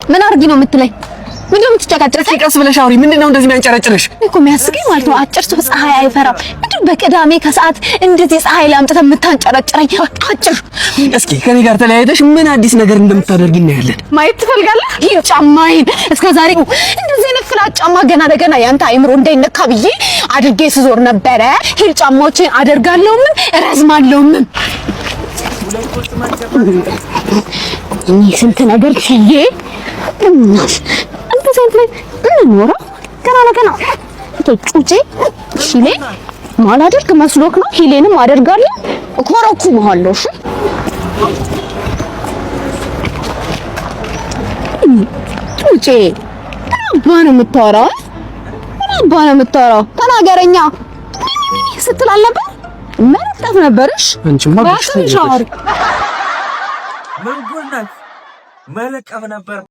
ምን አድርጊ ነው የምትለኝ? ምንድን ነው የምትጨቃጨቀኝ? እስኪ ቀስ ብለሽ አውሪ። ምንድን ነው እንደዚህ የሚያንጨረጭርሽ? እኮ የሚያስገኝ ማለት ነው አጭር ሰው ፀሐይ አይፈራም። ምንድን በቅዳሜ ከሰዓት እንደዚህ ፀሐይ ላይ አምጥተህ የምታንጨረጭረኝ? አጭር እስኪ ከኔ ጋር ተለያይተሽ ምን አዲስ ነገር እንደምታደርጊ እናያለን። ማየት ትፈልጋለህ? ይህ ጫማዬን እስከ ዛሬ እንደዚህ አይነት flat ጫማ ገና ለገና ያንተ አይምሮ እንዳይነካ ብዬ አድርጌ ስዞር ነበረ። Heel ጫማዎችን አደርጋለሁ፣ ምን እረዝማለሁ፣ ምን እኔ ስንት ነገር ችዬ እንደዚህ አይነት ላይ እንኖረው ገና ለገና ጩጬ ሂሌ ማላደርግ መስሎክ ነው። ሂሌንም አደርጋለሁ፣ እኮረኩመዋለሁ። እሺ ጩጬ ምን አባ ነው የምታወራው? ምን አባ ነው የምታወራው? ተናገረኛ ስትል አልነበር? መለጠፍ ነበርሽ። አንቺማ ሻወር ምን ጉድ ናት! መለቀም ነበር።